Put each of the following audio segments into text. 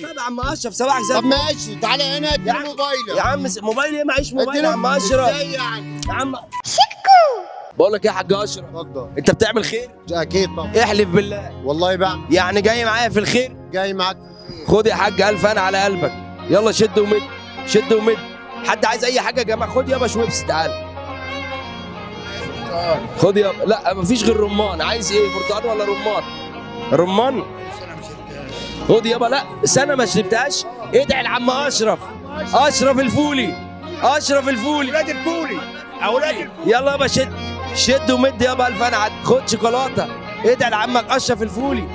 يعني؟ طب يا عم اشرف صباحك زي طب ماشي، تعالى هنا اديني موبايلك. يا عم موبايلي ايه؟ معيش موبايل يا عم اشرف. ازاي يعني؟ يا عم شيكو، بقول لك ايه يا حاج اشرف؟ اتفضل. انت بتعمل خير؟ اكيد طبعا. احلف بالله. والله بعمل. يعني جاي معايا في الخير؟ جاي معاك. خد يا حاج الف انا على قلبك. يلا شد ومد، شد ومد. حد عايز اي حاجة يا جماعة؟ خد يابا شويبس، تعال خد يابا. لا مفيش غير رمان. عايز ايه، برتقال ولا رمان؟ رمان. خد يابا. لا سنة ما شربتهاش. ادعي لعم اشرف، اشرف الفولي، اشرف الفولي، اولاد الفولي، اولاد الفولي. يلا يابا شد، شد ومد يابا. الف انا خد شوكولاتة. ادعي لعمك اشرف الفولي.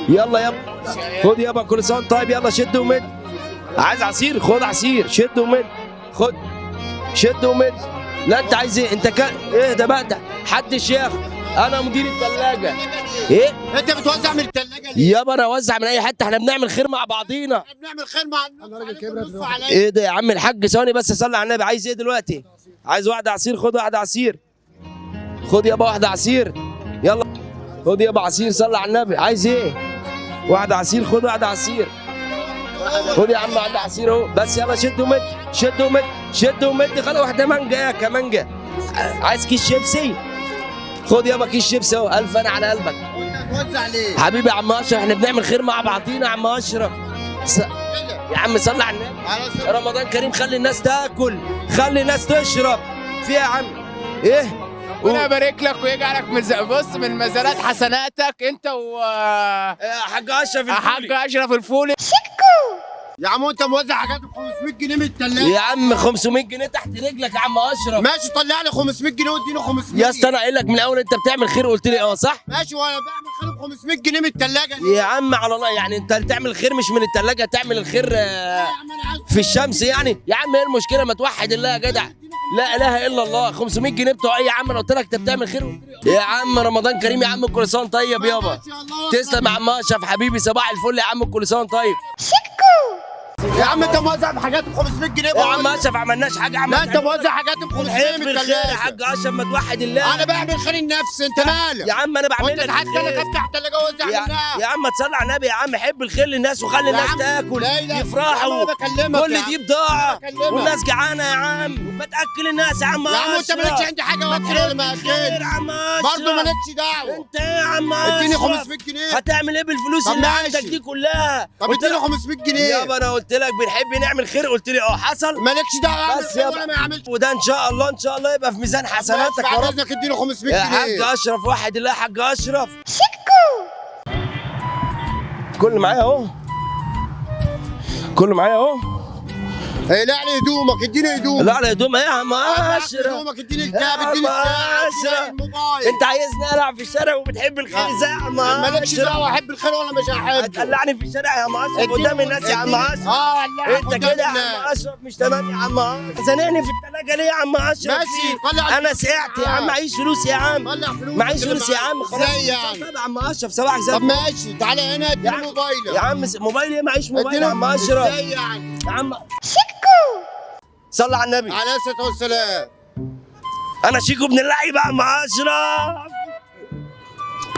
يلا يابا خد يابا، كل سنة طيب. يلا شد ومد. عايز عصير؟ خد عصير. شد ومد، خد شد ومد. لا انت عايز ايه؟ انت ايه ده بقى؟ ده حدش ياخد، انا مدير الثلاجة. ايه انت بتوزع من الثلاجة ليه؟ يابا؟ انا اوزع من اي حتة، احنا بنعمل خير مع بعضينا. احنا بنعمل خير مع الناس. ايه ده يا عم الحاج؟ ثواني بس، صلي على النبي. عايز ايه دلوقتي؟ عايز واحدة عصير؟ خد واحدة عصير. خد يابا واحدة عصير. يلا خد يابا عصير، صلي على النبي. عايز ايه؟ واحدة عصير. خد واحدة عصير. خد يا عم واحدة عصير اهو بس. يلا شد ومد، شد ومد، شد ومد. خد واحدة مانجا يا كمانجا. عايز كيس شيبسي؟ خد يابا كيس شيبسي اهو. الف انا على قلبك. بتوزع ليه؟ حبيبي يا عم اشرف، احنا بنعمل خير مع بعضينا يا عم اشرف. يا عم صلي على النبي. رمضان كريم. خلي الناس تاكل، خلي الناس تشرب. في يا عم ايه؟ ربنا يبارك لك ويجعلك من بص من مزارات حسناتك انت و حاج اشرف الفولي. حاج اشرف الفولي. يا عم انت موزع حاجات ب 500 جنيه من الثلاجة. يا عم 500 جنيه تحت رجلك يا عم اشرف. ماشي، طلع لي 500 جنيه واديني 500. يا اسطى انا قايل لك من الاول انت بتعمل خير، قلت لي اه صح؟ ماشي، وانا بعمل خير ب 500 جنيه من الثلاجة ليه؟ يا عم على الله، يعني انت تعمل خير مش من الثلاجة، تعمل الخير في الشمس يعني؟ يا عم ايه المشكلة؟ ما توحد الله يا جدع. لا اله الا الله. 500 جنيه بتوع ايه يا عم؟ انا قلت لك انت بتعمل خير. يا عم رمضان كريم يا عم، كل سنة طيب يابا. تسلم يا عم اشرف حبيبي، صباح الفل يا عم، كل سنة طيب. يا عم انت موزع بحاجات ب 500 جنيه. يا عم اشرف عملناش حاجة يا عم. لا انت موزع حاجات ب 500 من الخير يا الثلاجة. حاج اشرف، ما توحد الله. انا بعمل خير النفس، انت مالك؟ يا عم انا بعمل وانت لك حتى الخير. لك افتح ثلاجه ووزع منها. يا عم تصلي على النبي يا عم. حب الخير للناس وخلي الناس تاكل، يفرحوا. كل دي بضاعة والناس جعانة يا عم. ما تاكل الناس يا عم. يا عم انت مالكش عندي حاجة واكل ولا ما اكلش برضه مالكش دعوه. انت ايه يا عم اشرف؟ اديني 500 جنيه. هتعمل ايه بالفلوس اللي عندك دي كلها؟ طب اديني 500 جنيه يابا. انا قلت لك بنحب نعمل خير، قلت لي اه حصل. مالكش دعوه بس يابا ولا ما يعملش. وده ان شاء الله، ان شاء الله يبقى في ميزان حسناتك يا رب. بعد اديني 500 جنيه يا حاج اشرف. واحد الله يا حاج اشرف. شيكو كل معايا اهو، كله معايا اهو. لا على هدومك، اديني هدومك. لا على هدوم ايه يا عم اشرف؟ هدومك، اديني الكاب، اديني الساعة، اديني الموبايل. انت عايزني العب في الشارع وبتحب الخير ازاي يا عم اشرف؟ مالكش دعوه، احب الخير ولا مش هحبه. هتقلعني في الشارع يا عم اشرف قدام الناس يا عم اشرف. انت كده يا عم اشرف مش تمام يا عم اشرف. زنقني في الثلاجة ليه يا عم اشرف؟ ماشي طلع. انا سقعت يا عم، معيش فلوس يا عم. طلع فلوس. معيش فلوس يا عم. خلاص ازاي يعني؟ طب يا عم اشرف صباحك زي. طب ماشي، تعالى هنا اديني موبايلك يا عم. موبايلي ايه؟ معيش موبايل يا عم اشرف. ازاي يعني؟ يا عم شيكو صلى على النبي عليه الصلاة والسلام. انا شيكو ابن اللعيبة يا عم اشرف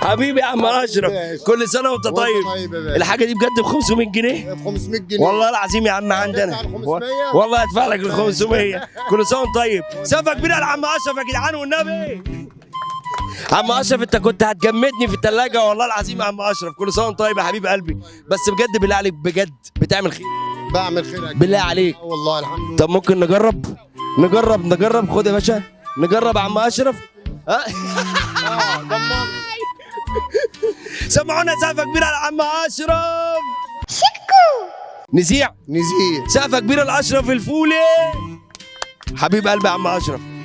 حبيبي يا عم اشرف، كل سنة وانت طيب. الحاجة دي بجد ب 500 جنيه؟ ب 500 جنيه والله العظيم يا عم عندنا. والله هدفع لك ال 500. كل سنة وانت طيب. سقفه كبيرة لعم اشرف يا جدعان والنبي. عم اشرف انت كنت هتجمدني في الثلاجة والله العظيم يا عم اشرف. كل سنة وانت طيب يا حبيب قلبي. بس بجد بالله عليك، بجد بتعمل خير؟ بعمل خير بالله عليك. والله الحمد لله. طب ممكن نجرب؟ نجرب نجرب. خد يا باشا نجرب يا عم اشرف. سمعونا سقفه كبيرة على عم اشرف. شيكو نزيع نزيع. سقفه كبيرة لاشرف الفولي حبيب قلبي يا عم اشرف.